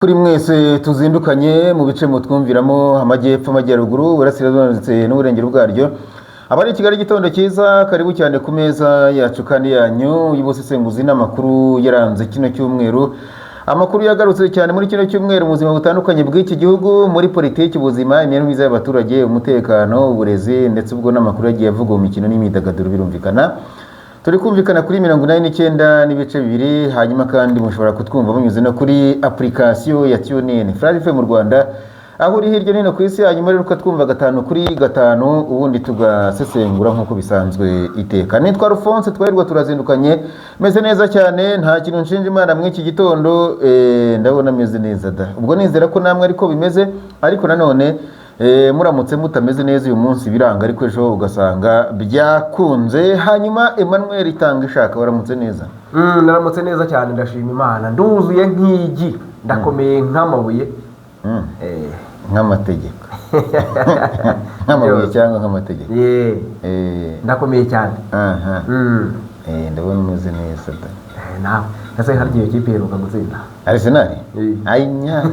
Kuri mwese tuzindukanye mu bice mutwumviramo: amajyepfo, amajyaruguru, uburasirazuba ndetse n'uburengero bwaryo. Abari i Kigali, igitondo cyiza, karibu cyane ku meza yacu kandi yanyu y'ubusesenguzi n'amakuru yaranze kino cyumweru. Amakuru yagarutse cyane muri kino cyumweru mu buzima butandukanye bw'iki gihugu, muri politiki, ubuzima, imibereho myiza y'abaturage, umutekano, uburezi, ndetse ubwo n'amakuru yagiye avugwa mu mikino n'imyidagaduro. Birumvikana turi kumvikana kuri 89.2. Hanyuma kandi mushobora kutwumva munyuze no kuri application ya TuneIn, Flash FM mu Rwanda, aho uri hirya no hino ku isi. Hanyuma rero ukatwumva gatanu kuri gatanu, ubundi tugasesengura nk'uko bisanzwe iteka. Nitwa Alphonse Twahirwa, turazindukanye, meze neza cyane, nta kintu nshinja Imana muri iki gitondo. Ndabona meze neza da. Ubwo nizera ko namwe ariko bimeze, ariko nanone muramutse mutameze neza uyu munsi biranga, ariko ejo ugasanga byakunze. Hanyuma Emmanuel Itanga ishaka, waramutse neza? Naramutse neza cyane, ndashima Imana, nduzuye nk'igi, ndakomeye nk'amabuye. Nk'amategeko, nk'amabuye cyangwa nk'amategeko? Yeah, ndakomeye cyane. Aha. Ndabona umeze neza da. Nawe ese hari igihe ikipe iheruka gutsinda? Arsenal? Eh. Ayinya,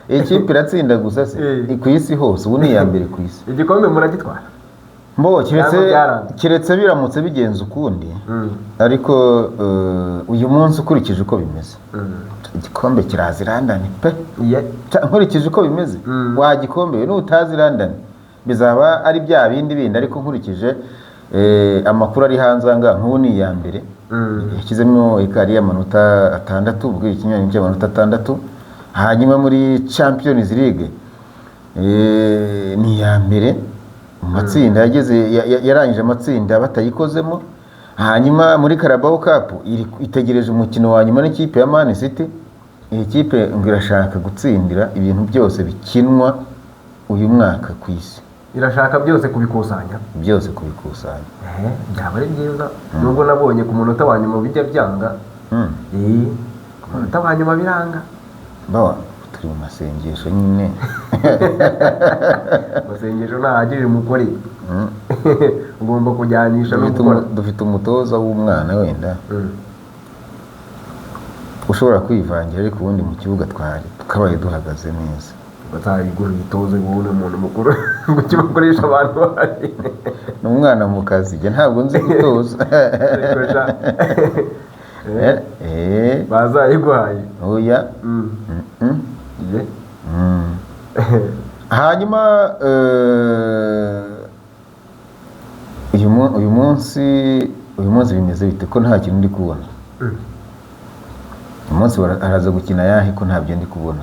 ikipe iratsinda gusa se? Ku isi hose ubu ni iya mbere ku isi. Igikombe muragitwara? Mbo keretse Cyangwa byaranze? Keretse biramutse bigenze ukundi, ariko uyu munsi ukurikije uko bimeze, igikombe kiraza i London pe. Nkurikije uko bimeze, wa gikombe we nutazi London bizaba ari bya bindi bindi, ariko nkurikije amakuru ari hanze aha ngaha, nk'ubu ni iya mbere, yashyizemo ikari y'amanota 6, ubwo ikinyuranyo cy'amanota 6. Hanyuma muri Champions League ni iya mbere mu matsinda, yageze yarangije amatsinda batayikozemo. Hanyuma muri Carabao Cup itegereje umukino wa nyuma n'ikipe ya Man City. Iyi kipe ngo irashaka gutsindira ibintu byose bikinwa uyu mwaka ku isi. Irashaka byose kubikusanya. Byose kubikusanya. Ehe, byaba ari byiza, nubwo nabonye ku munota wa nyuma bijya byanga. Ku munota wa nyuma biranga. Bawa turi mu masengesho nyine. Amasengesho ntahagije, mukore, ugomba kujyanisha no Dufite gukora. Dufite umutoza w'umwana wenda ushobora kwivangira, ariko ubundi mu kibuga twari tukabaye duhagaze neza. Batayigura uyitoze, wowe uri umuntu mukuru, ngo ukibakoresha abantu bahari. Ni umwana mu kazi, njye ntabwo nzi gutoza. Ariko sha, bazayiguhaye. Oya. Ye. Hanyuma uyu munsi bimeze bite, ko nta kintu ndi kubona? Uyu munsi araza gukina yahe, ko ntabyo ndi kubona?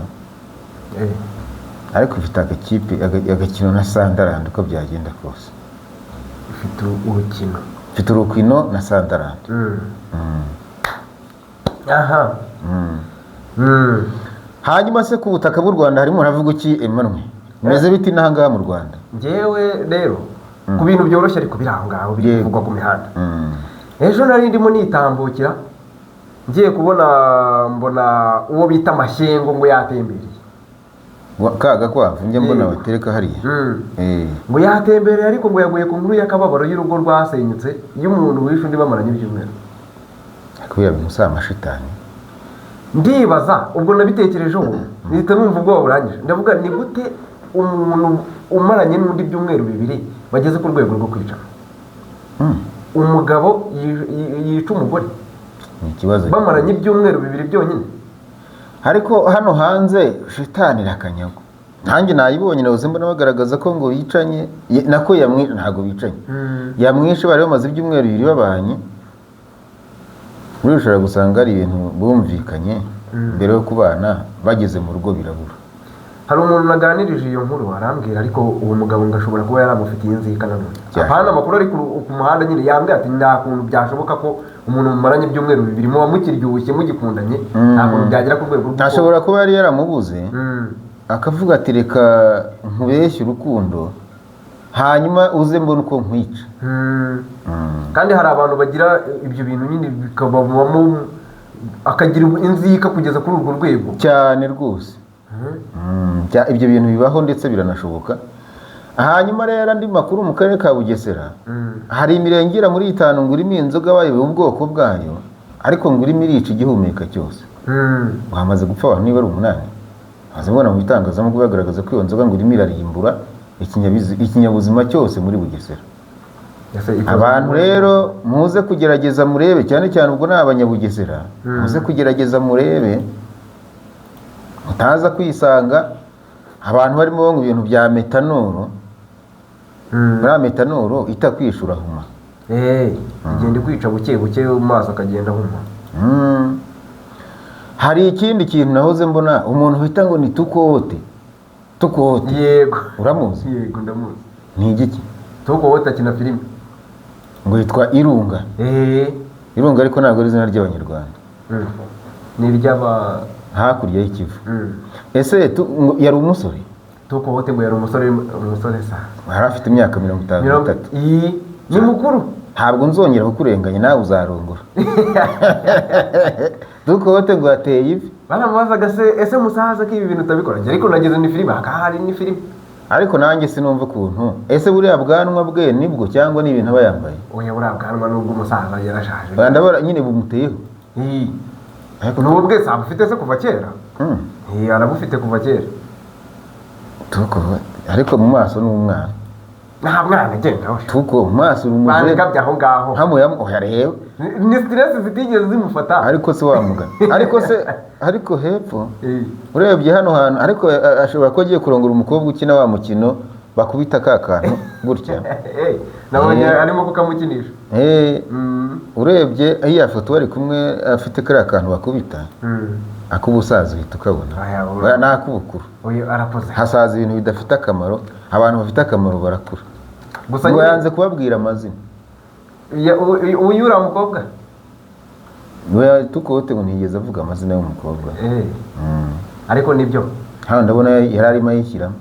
Ariko ifite agakipe agakino na Sunderland, uko byagenda kose. Ifite urukino. Ifite urukino na Sunderland. Aha. Hanyuma se ku butaka bw'u Rwanda harimo haravuga iki, Emmanuel? Bimeze biti n'ahangaha mu Rwanda? Njyewe rero ku bintu byoroshye, ariko biri aho ngaho biri kuvugwa ku mihanda. Ejo nari ndimo nitambukira, ngiye kubona mbona uwo bita Mashyengo ngo yatembereye. Ka gakwavu njya mbona Yego. batereka hariya? Ngo yatembereye, ariko ngo yaguye ku nkuru y'akababaro y'urugo rwasenyutse, y'umuntu wishe undi bamaranye ibyumweru. Kubera bintu si amashitani. Ndibaza, ubwo nabitekerejeho mpita numva ubwoba burangije, ndavuga: ni gute umuntu umaranye n'undi ibyumweru 2 bageze ku rwego rwo kwicana? Umugabo yica umugore Ni ikibazo. bamaranye ibyumweru 2 byonyine. Ariko hano hanze shitani irakanyagwa, nanjye nayibonye, nahoze mbona bagaragaza ko ngo bicanye, nako yamwi, ntabwo bicanye, yamwishe, bari bamaze ibyumweru 2 babanye. Muri ushobora gusanga ari ibintu bumvikanye mbere yo kubana, bageze mu rugo birabura. Hari umuntu naganirije iyo nkuru, arambwira, ariko uwo mugabo ngo ashobora kuba yaramufitiye inzika nanone. Apana amakuru ari ku muhanda nyine, yambwiye ati: nta kuntu byashoboka ko umuntu mumaranye ibyumweru 2, muba mukiryoshye, mugikundanye, nta kuntu byagera ku rwego rw'uko Ashobora kuba yari yaramubuze, akavuga ati: reka nkubeshye urukundo, hanyuma uze mbone uko nkwica. Kandi hari abantu bagira ibyo bintu nyine bikababamo, akagira inzika kugeza kuri urwo rwego. Cyane rwose. Ibyo bintu bibaho ndetse biranashoboka. Hanyuma rero andi makuru mu karere ka Bugesera, hari imirenge igera muri itanu ngo irimo inzoga bayobewe ubwoko bwayo, ariko ngo irimo irica igihumeka cyose. Hamaze gupfa abantu niba ari 8. Maze mbona mu bitangazamakuru bagaragaza ko iyo nzoga ngo irimo irarimbura ikinyabuzima cyose muri Bugesera. Ese ikoze- Abantu rero muze kugerageza murebe, cyane cyane ubwo ni abanyabugesera, muze kugerageza murebe mutaza kwisanga abantu barimo banywa ibintu bya metanoro. Buriya metanoro itakwisha urahuma. Igenda ikwica buke buke, mu maso akagenda ahuma. Hari ikindi kintu nahoze mbona, umuntu bita ngo ni Tukote. Tukote. Yego. Uramuzi? Yego, ndamuzi. Ni igiki? Tukote akina filime. Ngo yitwa Irunga. Irunga, ariko ntabwo ari izina ry'Abanyarwanda. Ni iry'aba Hakurya y'Ikivu. Ese ngo yari umusore? Tukote ngo yari umusore, umusore sa. Yari afite imyaka mirongo itanu Mirongo n'itatu. Iyi ni mukuru. Ntabwo nzongera kukurenganya, nawe uzarongora. Tukote ngo ateye ivi. Baramubazaga se, ese musaza, ko ibi bintu utabikora? Njye ariko nageze ni filime, hakaba hari ni filime. Ariko nanjye sinumva ukuntu, ese buriya bwanwa bwe nibwo cyangwa ni ibintu aba yambaye? Oya, buriya bwanwa nubwo umusaza yarashaje. Ndabona nyine bumuteyeho. Iyi. Ariko Ni ubwe se abufite se kuva kera? Iyi, arabufite kuva kera. Tuko ariko mu maso ni umwana. Nta mwana, agenda we. Tuko mu maso uri umujene. Bangabye aho ngaho. Nkamuya, oya reba. Ni stress zitigeze zimufata. Ariko se wamugana, ariko se, ariko hepfo urebye hano hantu, ariko ashobora kuba agiye kurongora umukobwa ukina wa mukino bakubita ka kantu gutya. Nabonye arimo kukamukinisha. Urebye iya foto bari kumwe afite kariya kantu bakubita, ak'ubusaza uhita ukabona. Aya, Oya, ni ak'ubukuru. Uyu arakoze. Hasaza ibintu bidafite akamaro, abantu bafite akamaro barakura. Gusa Ngo nyine yanze kubabwira amazina. Uyu uriya mukobwa. We Tukote ngo ntiyigeze avuga amazina y'umukobwa. Ariko nibyo. Hano ndabona yari arimo ayishyiramo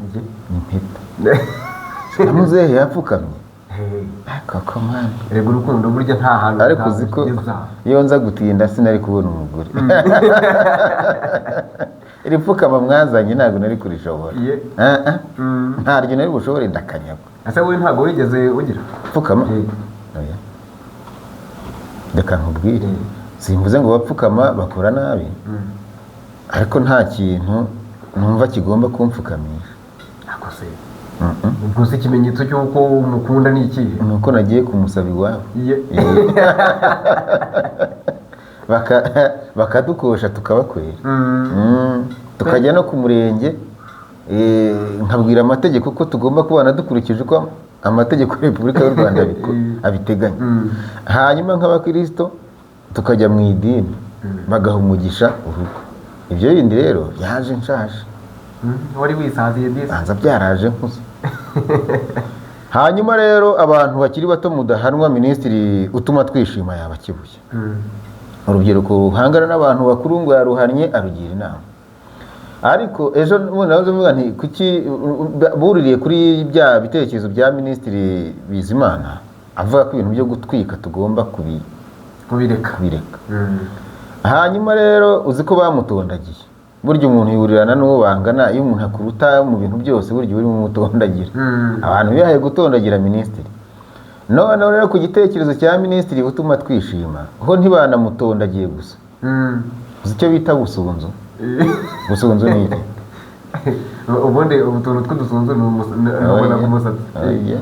Njye. impeta. Muzehe yapfukamye. Koko mwana. Erega urukundo burya nta hantu Ariko uzi ko rutageza. iyo nza gutinda sinari kubona umugore. Iri pfukama mwazanye ntabwo nari kurishobora. Ah, ah. Ntaryo nari bushobore, ndakanyagwa. Ese wowe ntabwo wigeze ugira? Pfukama? Oya. Reka nkubwire, simvuze ngo bapfukama bakora nabi, ariko nta kintu numva kigomba kumpfukamisha. Ako se ubwo se ikimenyetso cy'uko umukunda ni ikihe? Ni uko nagiye kumusaba iwabo. Bakadukosha tukabakwera. Tukajya no ku murenge, nkabwira amategeko ko tugomba kubana dukurikije uko amategeko ya Repubulika y'u Rwanda abiteganya. Hanyuma nk'abakirisito tukajya mu idini, bagaha umugisha urugo. Ibyo bindi rero byaje nshaje. Wari wisaziye disi. Banza byaraje nkuze. Hanyuma rero abantu bakiri bato mudahanwa, Minisitiri utuma twishima yabakibuye. Urubyiruko ruhangana n'abantu bakuru ngo yaruhannye, arugira inama. Ariko ejo bundi nahoze mvuga nti kuki buririye kuri bya bitekerezo bya Minisitiri Bizimana avuga ko ibintu byo gutwika tugomba Kubireka. kubireka. Hanyuma rero uzi ko bamutondagiye. Burya umuntu yurirana n'uwo bangana, iyo umuntu akuruta mu bintu byose burya urimo umutondagira. Abantu bihaye gutondagira minisitiri. Noneho rero ku gitekerezo cya Minisitiri utuma twishima ho ntibanamutondagiye gusa. Uzi icyo bita busunzu? Busunzu ni iki? Ubundi utuntu tw'udusunzu ni ubona ku musatsi. Oya.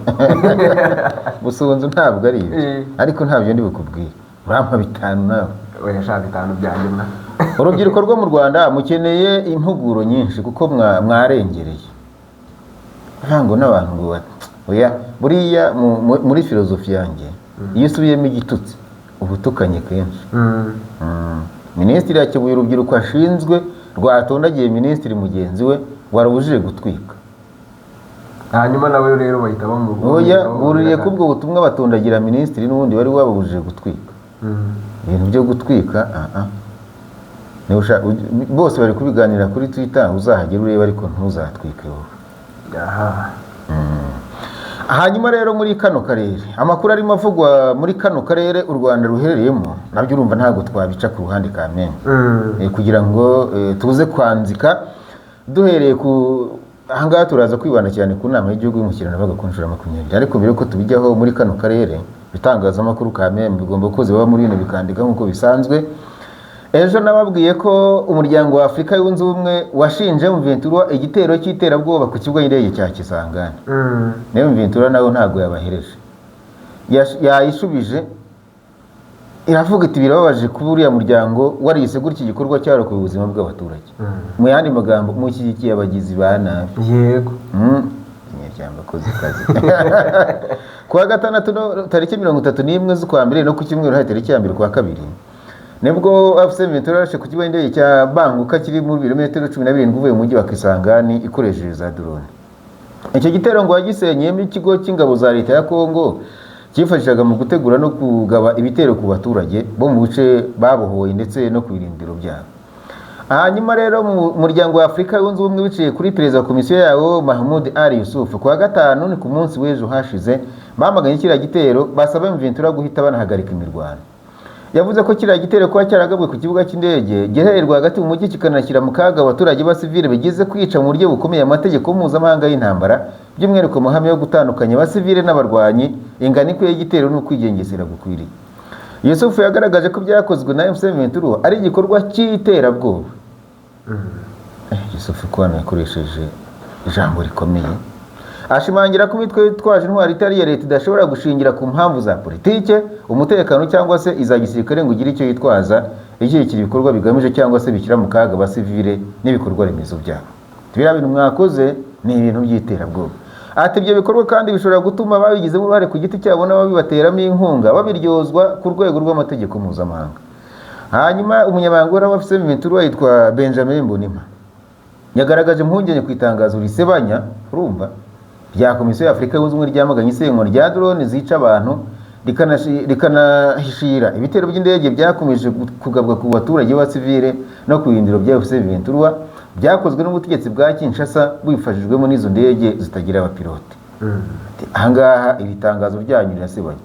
Busunzu ntabwo ari ibyo. Ariko ntabyo ndi bukubwire, urampa 5 nawe. Oya, shaka 5 byanjye mwa. Urubyiruko rwo mu Rwanda mukeneye impuguro nyinshi kuko mwarengereye. Ntabwo n'abantu ngo oya, buriya muri filozofi yanjye iyo usubiyemo igitutsi uba utukanye kenshi. Minisitiri yakebuye urubyiruko ashinzwe rwatondagiye minisitiri mugenzi we warubujije gutwika. Hanyuma nawe rero bahita bamu Oya, buriye kubwo butumwa batondagira minisitiri n'ubundi wari wababujije gutwika. Ibintu byo gutwika, ah ah. Niba bose bari kubiganira kuri Twitter, uzahagera urebe ariko ntuzatwike wowe. Aha. Hanyuma rero muri kano karere, amakuru arimo avugwa muri kano karere u Rwanda ruherereyemo, nabyo urumva ntabwo twabica ku ruhande kamembe. Kugira ngo tuze kwanzika duhereye ku ahangaha, turaza kwibanda cyane ku nama y'igihugu y'umushyikirano bavuga ku nshuro ya 20. Ariko mbere yuko tubijyaho, muri kano karere ibitangazamakuru kamembe bigomba ko ziba muri bino bikandika nk'uko bisanzwe. Ejo nababwiye ko Umuryango wa Afurika Yunze Ubumwe washinje M23 igitero cy'iterabwoba ku kibuga cy'indege cya Kisangani. M23 nawe ntabwo yabahereje. Yayishubije iravuga iti: "Birababaje kuba uriya muryango warise gutya igikorwa cyarokoye ubuzima bw'abaturage." Mu yandi magambo, mushyigikiye abagizi ba nabi. Inyeshyamba koze kazi. Kuwa gatandatu no tariki 31 z'ukwa mbere no ku cyumweru hari tariki ya 1 kwa kabiri, nibwo AFC M23 yarashe ku kibuga cy'indege cya Banguka kiri mu birometero 17 uvuye mu mujyi wa Kisangani ikoresheje za drone. Icyo gitero ngo yagisenyeyemo ikigo cy'ingabo za leta ya Kongo cyifashishaga mu gutegura no kugaba ibitero ku baturage bo mu bice babohoye ndetse no ku birindiro byabo. Hanyuma rero mu Muryango wa Afurika Yunze Ubumwe, biciye kuri perezida wa komisiyo yawo Mahmoud Ali Yusuf, ku wa gatanu, ni ku munsi w'ejo hashize, bamaganye kiriya gitero, basaba M23 guhita banahagarika imirwano. Yavuze ko kiriya gitero kuba cyaragabwe ku kibuga cy'indege giherereye rwagati mu mujyi, kikanashyira mu kaga abaturage b'abasivile, bigize kwica mu buryo bukomeye amategeko mpuzamahanga y'intambara, by'umwihariko amahame yo gutandukanya abasivile n'abarwanyi, ingano ikwiye y'igitero n'ukwigengesera gukwiriye. Yusufu yagaragaje ko ibyakozwe na M23 ari igikorwa cy'iterabwoba. Yusufu ko hano yakoresheje ijambo rikomeye, ashimangira ko imitwe yitwaje intwari itari iya leta idashobora gushingira ku mpamvu za politike, umutekano cyangwa se iza gisirikare ngo igire icyo yitwaza ishyigikira ibikorwa bigamije cyangwa se bishyira mu kaga abasivile n'ibikorwa remezo byabo. Biriya bintu mwakoze ni ibintu by'iterabwoba. Ati: "Ibyo bikorwa kandi bishobora gutuma ababigizemo uruhare ku giti cyabo n'ababibateramo inkunga babiryozwa ku rwego rw'amategeko mpuzamahanga." Hanyuma umunyamabanga uhoraho wa AFC M23 yitwa Benjamin Mbonimpa yagaragaje impungenge ku itangazo risebanya, urumva, rya Komisiyo y'Afurika Yunze Ubumwe ryamaganye isenywa rya drone zica abantu, rikanahishira ibitero by'indege byakomeje kugabwa ku baturage b'abasivile no ku birindiro bya AFC M23, byakozwe n'ubutegetsi bwa Kinshasa bubifashijwemo n'izo ndege zitagira abapilote. Ati: "Ahangaha iri tangazo ryanyu rirasebanya."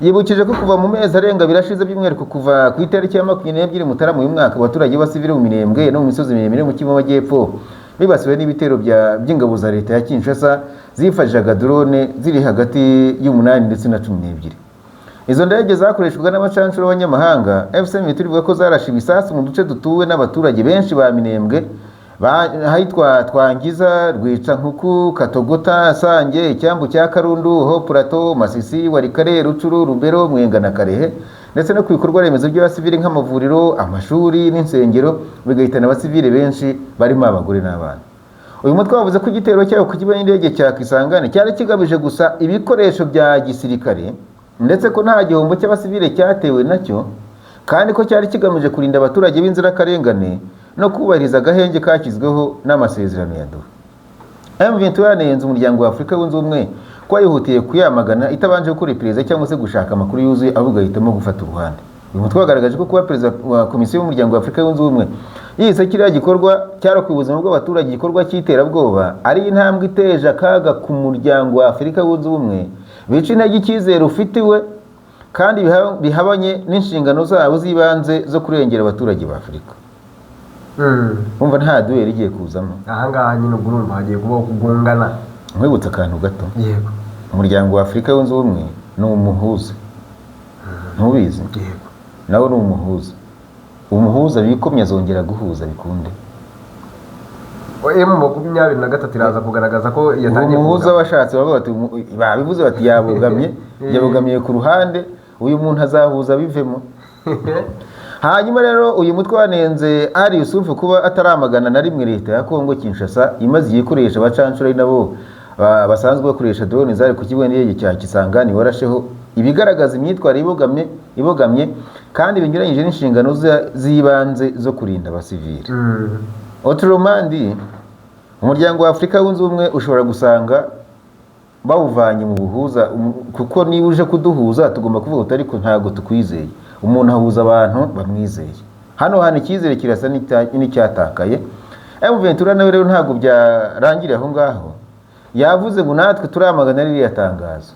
Yibukije ko kuva mu mezi arenga 2 ashize, by'umwihariko kuva ku itariki ya 22 Mutarama uyu mwaka, abaturage b'abasivile mu Minembwe no mu misozi miremire mu Kivu y'Amajyepfo bibasiwe n'ibitero by'ingabo za leta ya Kinshasa zifashishaga drone ziri hagati y'umunani ndetse na 12. Izo ndege zakoreshwaga n'abacanshuro b'abanyamahanga. AFC M23 ivuga ko zarashe ibisasu mu duce dutuwe n'abaturage benshi ba Minembwe, ahitwa Twangiza, Rwicankuku, Katogota, Sange, icyambu cya Karundu, Haut Plateau, Masisi, Walikale, Rutshuru, Lubero, Mwenga na Kalehe, ndetse no ku bikorwa remezo by'abasivili nk'amavuriro, amashuri n'insengero, bigahitana abasivili benshi barimo abagore n'abana. Uyu mutwe wavuze ko igitero cyabo ku kibuga cy'indege cya Kisangani cyari kigamije gusa ibikoresho bya gisirikare, ndetse ko nta gihombo cy'abasivile cyatewe nacyo, kandi ko cyari kigamije kurinda abaturage b'inzirakarengane no kubahiriza agahenge kashyizweho n'amasezerano ya Doha. M23 yanenze Umuryango wa Afurika Yunze Ubumwe ko yihutiye kuyamagana itabanje gukora iperereza cyangwa se gushaka amakuru yuzuye, ahubwo igahitamo gufata uruhande. Uyu mutwe wagaragaje ko kuba perezida wa Komisiyo y'Umuryango wa Afurika Yunze Ubumwe yise kiriya gikorwa cyarokoye ubuzima bw'abaturage igikorwa cy'iterabwoba ari intambwe iteje akaga ku Muryango wa Afurika Yunze Ubumwe, bica intege icyizere ufitiwe, kandi bihabanye n'inshingano zabo z'ibanze zo kurengera abaturage ba Afurika. Wumva nta duel igiye kuzamo? Ahangaha nyine ubwo urumva hagiye kubaho kugongana. Nkwibutsa akantu gato. Yego. Umuryango wa Afurika Yunze Ubumwe ni umuhuza, ntubizi? Yego. Nawe ni umuhuza. Umuhuza bikomye azongera guhuza bikunde? M23 iraza kugaragaza ko yatangiye Umuhuza kugana. washatse bavuga bati babivuze bati yabogamye, yabogamiye ku ruhande. Uyu muntu azahuza bivemo. Hanyuma rero uyu mutwe wanenze Ali Yusufu kuba ataramagana na rimwe leta ya Kongo Kinshasa imaze igihe ikoresha abacanshuro, ari nabo basanzwe bakoresha drone zari ku kibuga cy'indege cya Kisangani warasheho, ibigaragaza imyitwarire ibogamye kandi binyuranyije n'inshingano z'ibanze zo kurinda abasivili. Autrement dit, Umuryango wa Afurika Yunze Ubumwe ushobora gusanga bawuvanye mu buhuza, kuko niba uje kuduhuza tugomba kuvuga uti: "Ariko ntabwo tukwizeye." Umuntu ahuza abantu bamwizeye. Hano hantu icyizere kirasa n'icyatakaye. M23 nawe rero ntabwo byarangiriye aho ngaho. Yavuze ngo: "Natwe turamagana ririya tangazo."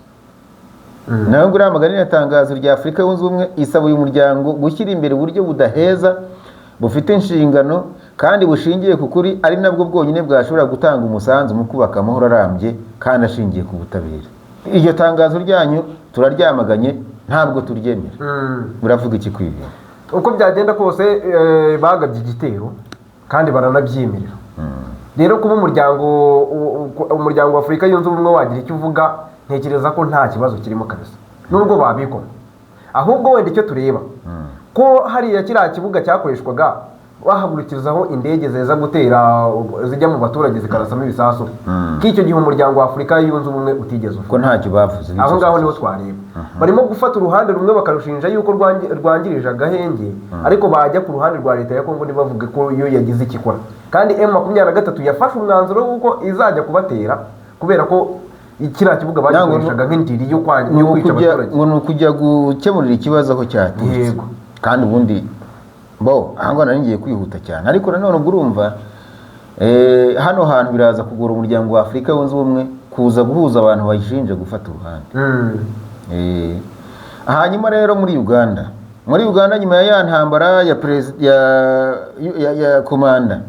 Nawe ngo uramagana ririya tangazo rya Afurika Yunze Ubumwe, isaba uyu muryango gushyira imbere uburyo budaheza, bufite inshingano kandi bushingiye ku kuri, ari nabwo bwonyine bwashobora gutanga umusanzu mu kubaka amahoro arambye kandi ashingiye ku butabera. Iryo tangazo ryanyu turaryamaganye, ntabwo turyemera. Muravuga iki kuri ibi? Uko byagenda kose, bagabye igitero kandi baranabyemerera. Rero kuba umuryango wa Afurika Yunze Ubumwe wagira icyo uvuga, ntekereza ko nta kibazo kirimo kabisa, nubwo babikoma. Ahubwo wenda icyo tureba ko hariya kiriya kibuga cyakoreshwaga bahagurukirizaho indege ziza gutera, zijya mu baturage zikarasamo ibisasu, ko icyo gihe Umuryango wa Afurika Yunze Ubumwe utigeze uvuga. Ko ntacyo bavuze. Aho ngaho niho twareba, barimo gufata uruhande rumwe bakarushinja yuko rwangirije agahenge, ariko bajya ku ruhande rwa leta ya Kongo ntibavuge ko iyo yagize icyo ikora. Kandi M23 yafashe umwanzuro w'uko izajya kubatera kubera ko kiriya kibuga bagikoreshaga nk'indiri yo Ni kwica abaturage. Ngo ni ukujya gukemurira ikibazo aho cyaturutse. Kandi ubundi bo aha ngaha nari ngiye kwihuta cyane, ariko nanone ubwo urumva, hano hantu biraza kugora Umuryango wa Afurika Yunze Ubumwe kuza guhuza abantu bayishinja gufata uruhande. Hanyuma rero muri Uganda nyuma ya ntambara ya ya komanda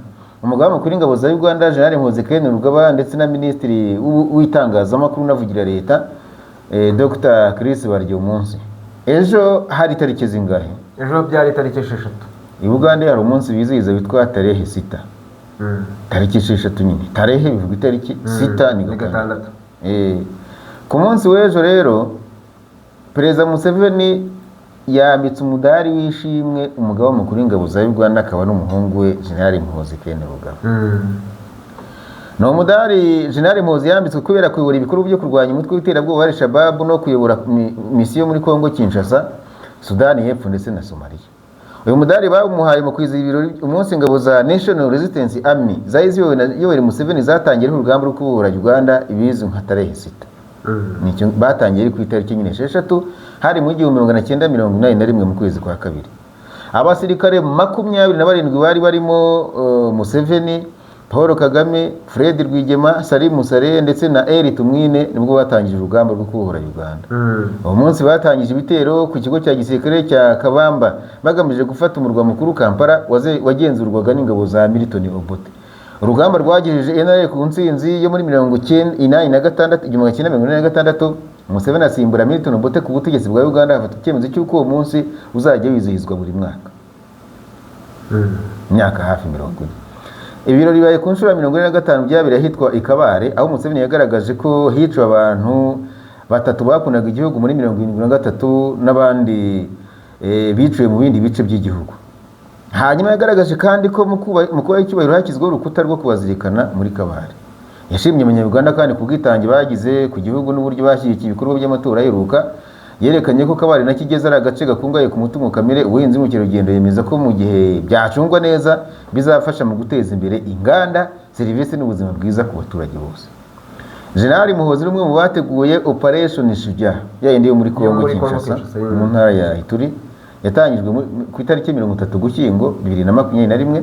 umugaba mukuru w'ingabo za Uganda, General Muhoozi Kainerugaba, ndetse na Minisitiri w'Itangazamakuru unavugira leta, Dr Chris Baryomunsi, ejo hari tariki zingahe? Ejo byari tariki 6. I Bugande hari umunsi bizihiza witwa tarehe sita. Tariki 6 nyine, tarehe bivuga itariki, sita ni Ni gatandatu. Gatandatu. Ku munsi w'ejo rero Perezida Museveni yambitse umudari w'ishimwe umugaba mukuru w'ingabo za Uganda akaba n'umuhungu we, General Muhoozi Kainerugaba. Ni umudari General Muhoozi yambitswe kubera kuyobora ibikorwa byo kurwanya umutwe w'iterabwoba wa Al-Shabaab no kuyobora misiyo muri Kongo Kinshasa, Sudani y'Epfo ndetse na Somalia. Uyu mudari bawumuhaye mu kwizihiza ibirori umunsi ingabo za National Resistance Army zari ziyobowe na Yoweri Museveni zatangiriyeho urugamba rwo kubohora Uganda, ibizwi nka tarehe sita. Nicyo batangiye ku itariki nyine 6, hari mu 1981 mu kwezi kwa kabiri. Abasirikare 27 bari barimo Museveni, Paul Kagame, Fred Rwigema, Salim Saleh ndetse na Elly Tumwine nibwo batangije urugamba rwo kubohora Uganda. Uwo munsi batangije ibitero ku kigo cya gisirikare cya Kabamba bagamije gufata umurwa mukuru Kampala wagenzurwaga n'ingabo za Milton Obote. Urugamba rwagejeje NRA ku ntsinzi yo muri 1986, 1986. Museveni asimbura Milton Obote ku butegetsi bwa Uganda, afata icyemezo cy'uko uwo munsi uzajya wizihizwa buri mwaka. Imyaka hafi 40. Ibirori bibaye ku nshuro ya 45 byabereye ahitwa i Kabare, aho Museveni yagaragaje ko hiciwe abantu batatu bakundaga igihugu muri 73 n'abandi biciwe mu bindi bice by'igihugu. Hanyuma yagaragaje kandi ko mu kubaha icyubahiro hashyizweho urukuta rwo kubazirikana muri Kabare. Yashimye Abanyarwanda kandi ku bwitange bagize ku gihugu n'uburyo bashyigikiye ibikorwa by'amatora aheruka. Yerekanye ko Kabare na Kigezi ari agace gakungahaye ku mutungo kamere, ubuhinzi n'ubukerarugendo, yemeza ko mu gihe byacungwa neza bizafasha mu guteza imbere inganda, serivisi n'ubuzima bwiza ku baturage bose. General Muhoozi ni umwe mu bateguye Operation Shujaa, ya yindi yo muri Kongo Muri Kongo Kinshasa, Kinshasa, mu ntara ya Ituri, yatangijwe ku itariki 30 Ugushyingo 2021,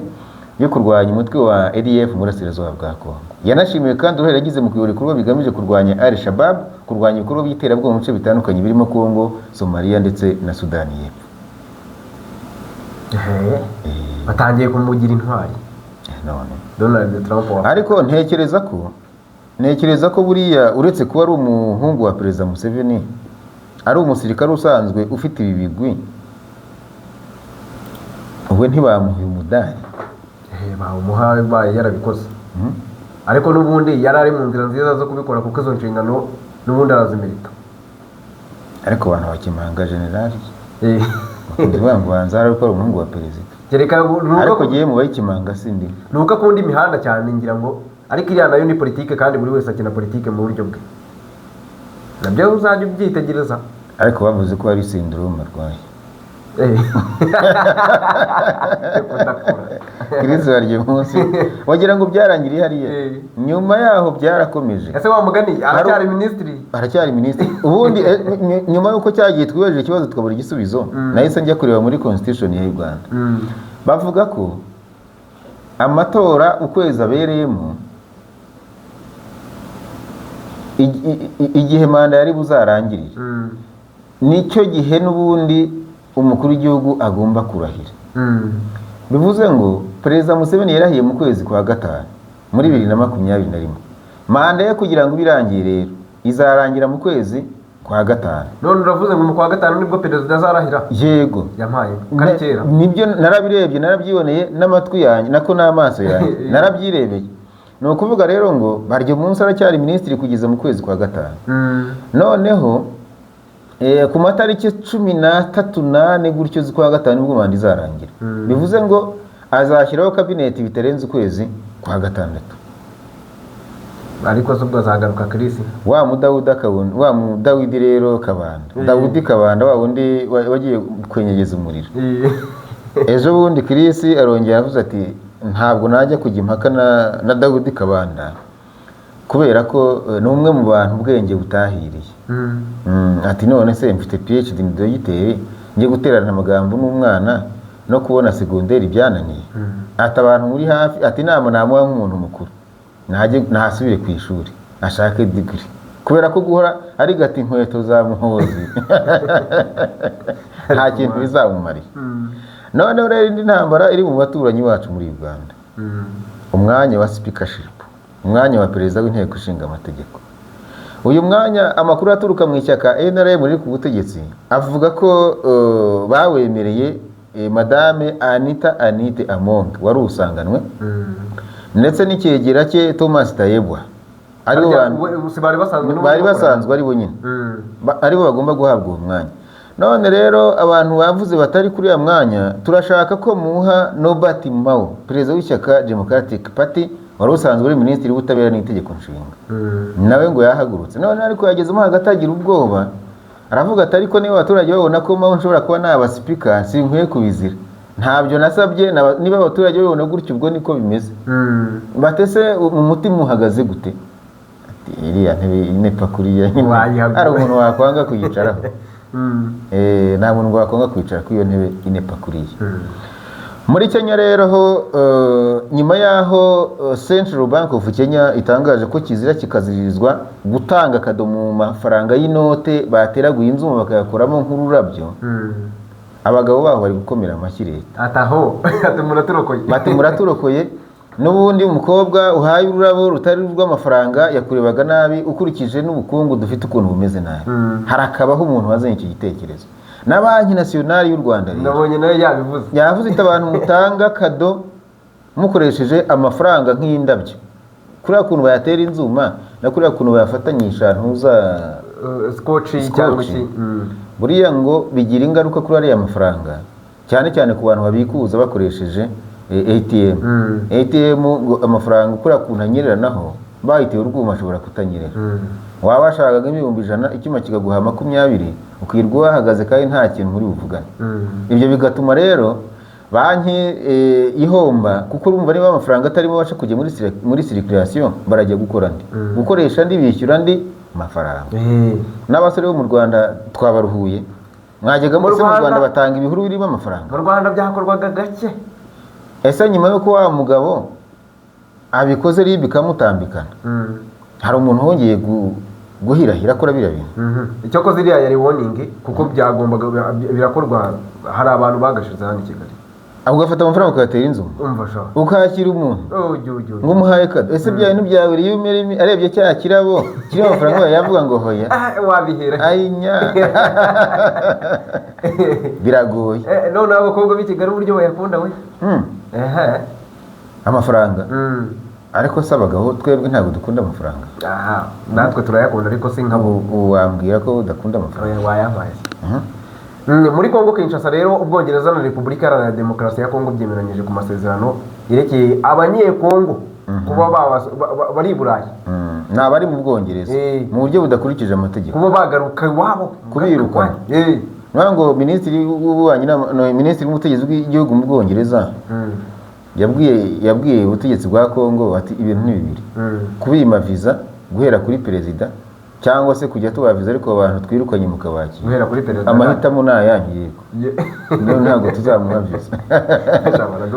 yo kurwanya umutwe wa ADF mu burasirazuba bwa Kongo. Yanashimiwe kandi uruhare yagize mu kuyobora ibikorwa bigamije kurwanya Al Shabaab, kurwanya ibikorwa by'iterabwoba mu bice bitandukanye birimo Kongo, Somalia ndetse na Sudani y'Epfo. Ehe. Batangiye kumugira intwari. None Donald Trump wa ariko ntekereza ko buriya uretse kuba ari umuhungu wa Perezida Museveni, ari umusirikare usanzwe ufite ibi bigwi, ubwo ntibamuha umudari? Bawumuha baye yarabikoze, ariko n'ubundi yari ari mu nzira nziza zo kubikora, kuko izo nshingano n'ubundi arazimerita. Ariko abantu bakimanga generali bakunze kuvuga ngo banza hari ari umuhungu wa perezida. Kereka nuko Ariko ngewe mu bayikimanga sindi. Nuko akunda imihanda cyane ngira ngo, ariko iriya nayo ni politike, kandi buri wese akina politike mu buryo bwe, nabyo uzajya ubyitegereza. Ariko bavuze ko ari syndrome arwaye. Kudakura. Chris barya umunsi wagira ngo byarangiriye hariya. Nyuma yaho byarakomeje. Ese wa mugani aracyari minisitiri? Aracyari minisitiri ubundi. Nyuma y'uko cyagiye twibajije ikibazo tukabura igisubizo, nahise njya kureba muri constitution ya Uganda. Bavuga ko amatora ukwezi abereyemo, igihe manda yari buzarangirire, nicyo gihe n'ubundi umukuru w'igihugu agomba kurahira. Bivuze ngo Perezida Museveni yarahiye mu kwezi kwa gatanu muri 2021, manda ye kugira ngo ibe irangiye rero izarangira mu kwezi kwa kwa gatanu. None uravuze ngo mu kwa gatanu nibwo perezida azarahira? Yego. Yampaye kari kera. Nibyo, narabirebye, narabyiboneye n'amatwi yanjye, nako n'amaso yanjye, narabyirebeye. Ni ukuvuga rero ngo Baryomunsi aracyari minisitiri kugeza mu kwezi kwa gatanu. Noneho ku matariki 13 n'ane gutyo z'ukwa gatanu nibwo manda izarangira. Bivuze ngo azashyiraho kabineti bitarenze ukwezi kwa gatandatu. Ariko se ubwo azagaruka Chris? Wa mudawudi akabona wa mudawidi rero Kabanda, Dawudi Kabanda, wa wundi wagiye kwenyegeza umuriro. Ejo bundi Chris arongera avuze ati: "Ntabwo najya kujya impaka na Dawudi Kabanda kubera ko ni umwe mu bantu ubwenge butahiriye." Ati: "None se mfite PhD, ni dogiteri, njye guterana amagambo n'umwana no kubona segonderi byananiye?" Ati: "Abantu muri hafi," ati, "inama namuha nk'umuntu mukuru, najye ntasubire ku ishuri ashake degree, kubera ko guhora arigata inkweto za Muhozi nta kintu bizamumarira." Noneho rero indi ntambara iri mu baturanyi bacu muri Uganda, umwanya wa speakership, umwanya wa perezida w'inteko ishinga amategeko. Uyu mwanya, amakuru aturuka mu ishyaka NRM riri ku butegetsi avuga ko bawemereye madame Anita Anite Among wari usanganwe, ndetse n'icyegera cye Thomas Tayebwa, aribo Harya bantu si bari basanzwe n'ubundi bari bakora? basanzwe ari bo nyine. Aribo bagomba guhabwa uwo mwanya. None rero abantu bavuze batari kuri uriya mwanya, turashaka ko muha Norbert Mao, perezida w'ishyaka Democratic Party, wari usanzwe uri minisitiri w'ubutabera n'itegeko nshinga. Nawe ngo yahagurutse none, ariko yagezemo hagati agira ubwoba, aravuga ati: "Ariko niba abaturage babona ko Mao nshobora kuba naba speaker, sinkwiye kubizira, ntabyo nasabye. Niba abaturage babibona gutyo, ubwo niko bimeze." Batese mu mutima uhagaze gute? Ati: "Iriya ntebe inepa kuriya nyine, Wayihagura. hari umuntu wakwanga kuyicaraho?" Nta muntu wakwanga kwicara kuri iyo ntebe inepa kuriya. Muri Kenya rero ho, nyuma y'aho Central Bank of Kenya itangaje ko kizira kikaziririzwa gutanga kado mu mafaranga y'inote bateraguye inzuma bakayakoramo nk'ururabyo, abagabo baho bari gukomera amashyi leta. Ataho ati: "Muraturokoye." Bati: "Muraturokoye." N'ubundi umukobwa uhaye ururabo rutari urw'amafaranga yakurebaga nabi, ukurikije n'ubukungu dufite ukuntu bumeze nabi. Harakabaho umuntu wazanye icyo gitekerezo. Na Banki Nasiyonari y'u Rwanda rero Nabonye nayo yabivuze. Yavuze iti: "Abantu mutanga kado mukoresheje amafaranga nk'indabyo, kuriya kuntu bayatera inzuma na kuriya kuntu bayafatanyisha ntuza Scotch cyangwa Scotch. iki. Buriya ngo bigira ingaruka kuri ariya mafaranga, cyane cyane ku bantu babikuza bakoresheje ATM." ATM ngo amafaranga kuriya kuntu anyereranaho bayiteye urwuma ashobora kutanyerera. Waba washakaga 100,000, icyuma kikaguha 20, ukirwa wahagaze kandi nta kintu muri buvugane. Ibyo bigatuma rero banki ihomba, kuko urumva niba amafaranga atarimo abasha kujya muri circulation, barajya gukora andi, gukoresha andi, bishyura andi mafaranga. N'abasore bo mu Rwanda twabaruhuye, mwajyaga Mu mu Rwanda- Rwanda batanga ibihuru birimo amafaranga. Mu Rwanda byakorwaga gake. Ese nyuma y'uko wa mugabo abikoze, RIB ikamutambikana, hari umuntu wongeye guhirahira akora biriya bintu? Icyakoze iriya yari warning, kuko byagombaga birakorwa, hari abantu bagashize hano i Kigali. Aho ugafata amafaranga ukayatera inzu, Umva sha. ukakira umuntu Ujya ujya ngo umuhaye kado. Ese bya bintu byawe iyo arebye cya kirabo kirimo amafaranga yavuga ngo hoya? Ah, wabihera. Ayinya, biragoye. Noneho abakobwa b'i Kigali uburyo bayakunda we. Ehe. Amafaranga. Ariko se abagabo twebwe ntabwo dukunda amafaranga? Aha, natwe turayakunda, ariko si nkabo. Ubu wambwira ko udakunda amafaranga? Oya, wayampaye se. Muri Kongo Kinshasa rero, Ubwongereza na Repubulika Iharanira Demokarasi ya Kongo byemeranyije ku masezerano yerekeye Abanyekongo kuba bari i Burayi. Ni abari mu Bwongereza mu buryo budakurikije amategeko. Kuba bagaruka iwabo. Kubirukana. Ni ukuvuga ngo minisitiri w'ububanyi no, minisitiri w'ubutegetsi bw'igihugu mu Bwongereza yabwiye ubutegetsi bwa Kongo ati: "Ibintu ni bibiri: kubima viza guhera kuri perezida, cyangwa se kujya tubaha viza ariko abantu twirukanye mukabakira." Guhera kuri perezida. Amahitamo ni ayanyu. Yego. Niyo ntabwo tuzamuha viza.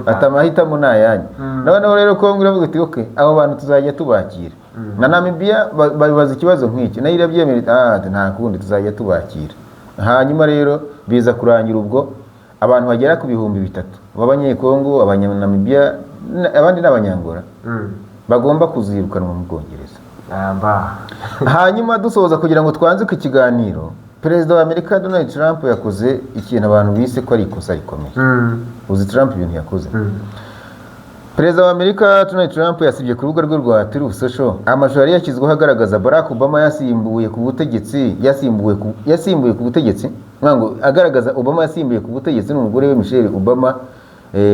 Ati: "Amahitamo ni ayanyu." Noneho rero Kongo iravuga iti: "Ok, abo bantu tuzajya tubakira." Na Namibia babibaza ikibazo nk'icyo, nayo irabyemera iti: "Ah, nta kundi, tuzajya tubakira." Hanyuma rero biza kurangira ubwo abantu bagera ku 3000 b'Abanyekongo, Abanyanamibiya, abandi ni Abanyangora, bagomba kuzirukanwa mu Bwongereza. Yamba. Hanyuma dusoza, kugira ngo twanzike ikiganiro, Perezida wa Amerika Donald Trump yakoze ikintu abantu bise ko ari ikosa rikomeye. Uzi Trump ibintu yakoze? Perezida wa Amerika Donald Trump yasibye ku rubuga rwe rwa Truth Social amashusho yari yashyizweho agaragaza Barack Obama yasimbuye ku butegetsi, yasimbuye ku butegetsi, ngo agaragaza Obama yasimbuye ku butegetsi n'umugore we Michelle Obama,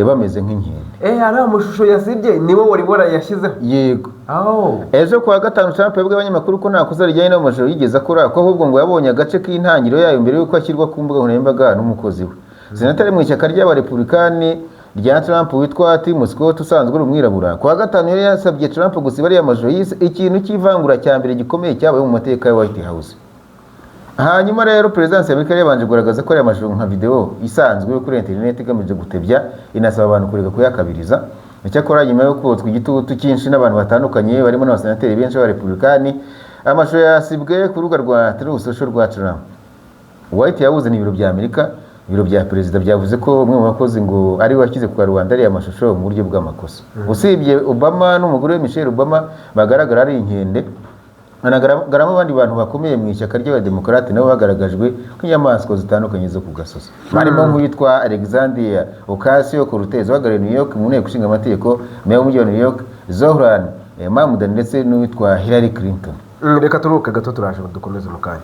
bameze nk'inkende. Ari amashusho yasibye, niwe wari warayashyizeho? Yego. Oh. Ejo kuwa gatanu, Trump yabwiye abanyamakuru ko nta kosa rijyanye n'ayo yigeze akora, ko ahubwo ngo yabonye agace k'intangiriro yayo mbere y'uko ashyirwa ku mbuga nkoranyambaga n'umukozi we. Senateri mu ishyaka ry'Abarepublikani rya Trump witwa Tim Scott, usanzwe uri umwirabura, kuwa gatanu yari yasabye Trump gusiba ariya mashusho yise ikintu cy'ivangura cya mbere gikomeye cyabaye mu mateka ya White House. Hanyuma rero, Perezidansi y'Amerika yari yabanje kugaragaza ko ariya mashusho nka video isanzwe yo kuri interineti igamije gutebya, inasaba abantu kureka kuyakabiriza. Icyakora, nyuma yo kotswa igitutu cyinshi n'abantu batandukanye barimo n'abasenateri benshi b'Abarepublikani, amashusho yasibwe ku rubuga rwa Truth Social rwa Trump. White House ni ibiro bya Amerika. Ibiro bya perezida byavuze ko umwe mu bakozi ngo ari we washyize ku karubanda ariya mashusho mu buryo bw'amakosa. Usibye Obama n'umugore we Michelle Obama bagaragara ari inkende, hanagaragaramo abandi bantu bakomeye mu ishyaka ry'Abademokarate nabo bagaragajwe nk'inyamaswa zitandukanye zo ku gasozi, barimo nk'uwitwa Alexandria Ocasio Cortez uhagarariye New York mu Nteko Ishinga Amategeko, meya w'umujyi wa New York Zohran Mamdani, ndetse n'uwitwa Hillary Clinton. Reka turuhuke gato, turaje dukomeze mu kanya.